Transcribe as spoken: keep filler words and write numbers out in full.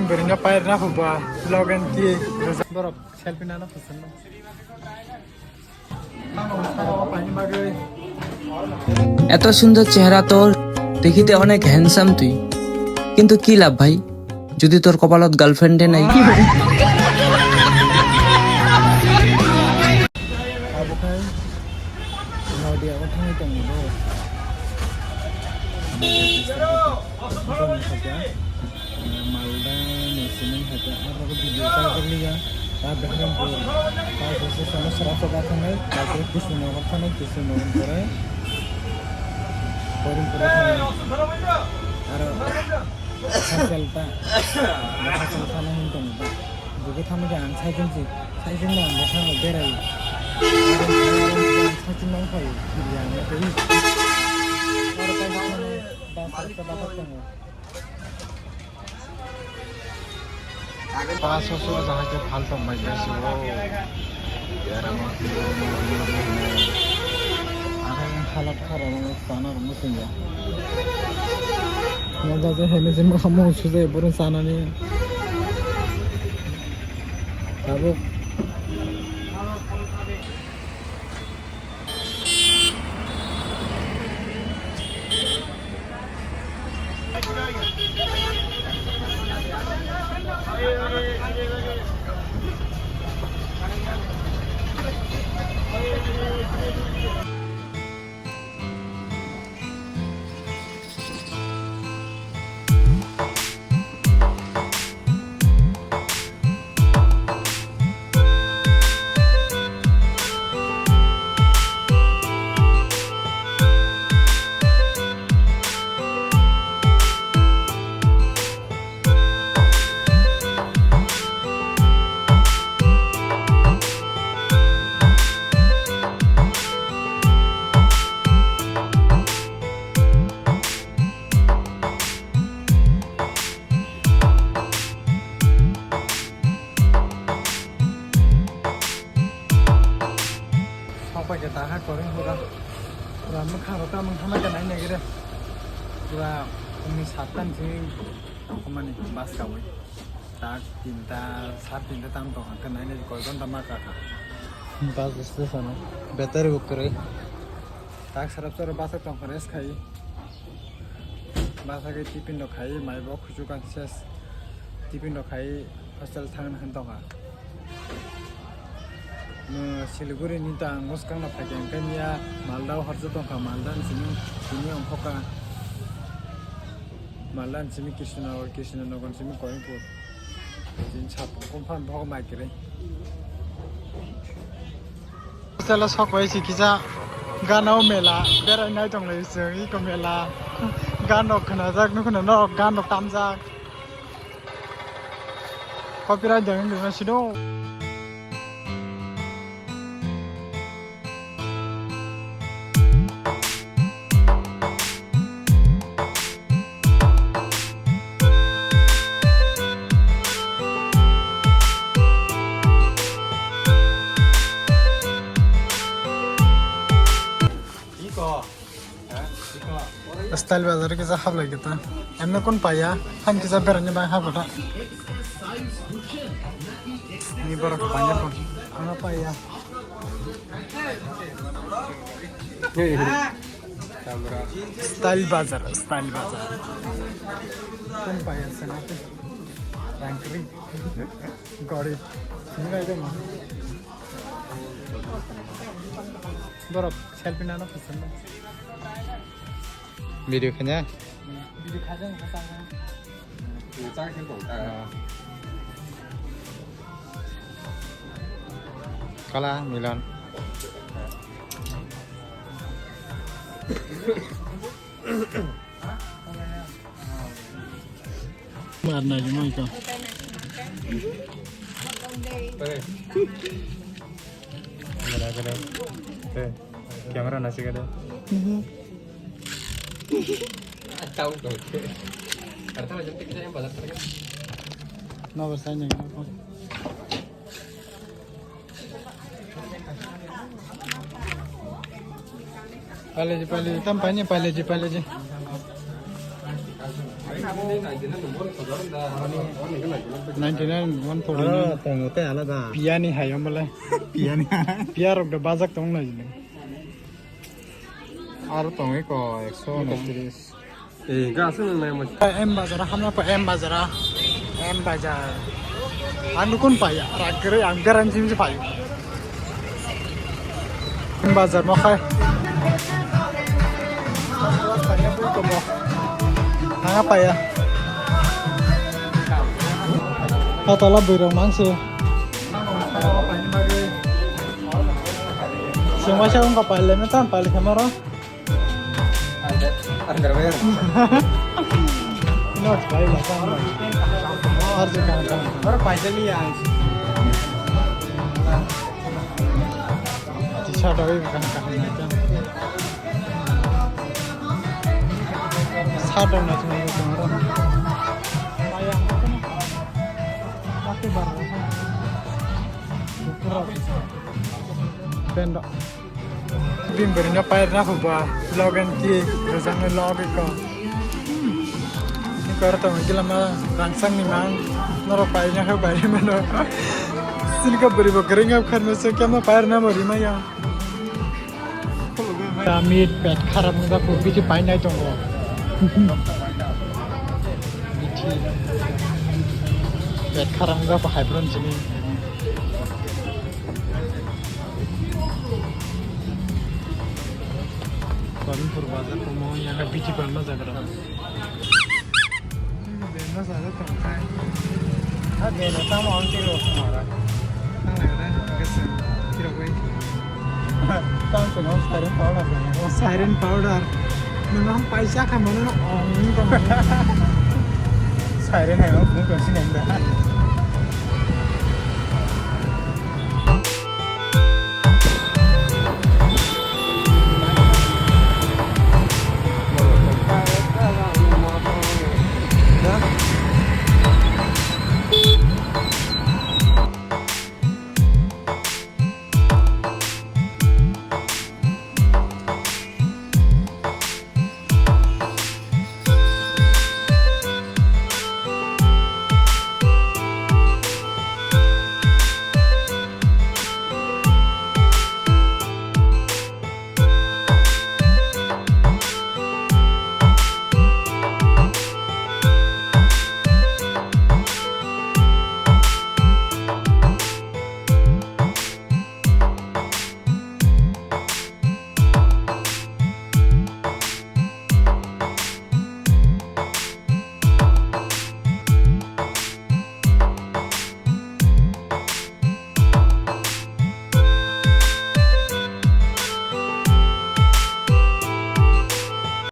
Bwrwino pairwna phuba, logan ki borok selfie nana phusa. এত সুন্দর চেহারা তোর, দেখিতে অনেক হ্যান্ডসাম তুই, কিন্তু কি লাভ ভাই, যদি তোর কপালত গার্লফ্রেন্ডে নাই? Abo khai Nodia o thangwi tongo bo. Bini khaja, Malda ni simi khaja, abo video kaitor liya, ta Behrampur, ta Jose Sano Srapsa ba thangnai, ta Krishna Nagar thangnai, Krishna Nagar pore Karimpurai thangnai. Aro Hasel ta, Hasel thana hin tongo ta. Bugo thangma khe ang cycle se, cycle no ang bwskango berai. Cycle no phaio, kiri ang tei. Aro kaisa thani bus rok bus tongo. Bus o suru jahai khe phal tong bai besi o. Ang halat khara rok sana rok muchungya. Noda je hene je mokha mung sujai borok sanani. Tabuk. Sokpai khe taha kwrwng pura. Pura mwkhang rok tamung thangna khe nai nai khe re. Pura phungni satta ni simi tongmani bus kaui. Tak tinta, sar tinta tam tong khe nai nai koi ghonta ma kha kha. Bus station o battery bo kwrwi. Tak sarap sarap bus tong kha rest khai. Bus khe tiffin rok khai mai bo khuchuk ang ses. Tiffin rok khai hostel thang na tong kha. Siliguri ni ta ang mwskang no phaikha, hwnkhe miya Malda o horse tongkha, Malda ni simi, simi ongkhokha, Malda ni simi Krishnanagar, Krishnanagar ni simi Koimkot, chini sap confirm bo mai kwrwi. Chalo sok bai si kisa gana o mela berai nai tong lai chwng iko mela gan rok khwnajak nukho no nok gan rok tamjak. Copyright dong wngwi masido. Style bazar kisa hablai kita. Emne kun paya, han kisa berani bai habata. Ni borok paya kun. Ano paya. Style bazar, style bazar. Kun paya sana. Rangkri. Gori. Sini aja mah. Borok selfie nana phasan. Video khanya? Video khajang phasan. Kala Milan. Mar na jumai ka. Camera na siga de. Tahu kau. Arta macam kita yang balat terus. No, bersaing. Paleji, paleji, tam paine paleji, paleji. Ninety nine, one forty nine. Ah, tongo tei alada. Piyani hai omole. Piyani. Piya rok da bajak tong nai jini. Aro tong eko ekso unotris. Eh, gas nang nai mo. M bazar, hamna pa M bazar. M bazar. Ang dukun paya, ragre ang garanti misi payo. Bazar mo khai. Nanga paya. Patala bwrwi rok mangse. Sengwaisa wngkha pailai mata pailai khamaro. Underwear. Not pailai khamaro. Arje kang kang. Oro paisa ni ang. T-shirt rok bai kaham kaham nai tong. Shirt rok nai tong oro. Pant rok. Bini bwrwino pairwna huba, log and key, rwjaknai log eko. Ni koro tongwi gila ma rangchak ni mang, norok paina khe bai mano. Sini khe bwrwi bo kwrwngya kharno se kemo pairwna bo rimaya. Da meat pet kharap wngya kho, bithi painai tongo. Bithi pet kharap wngya kho, hai bron sini. Karimpur bazar komo, yang bithi palma jaga. Beno sa tong khai. Ha beno tamo ang tiro mara. Ang lai ra gese tiro bai. Tamo tong siren powder. Oh, siren powder. Nang paisa kha mano ong tong. Siren hai ong tong sinai da.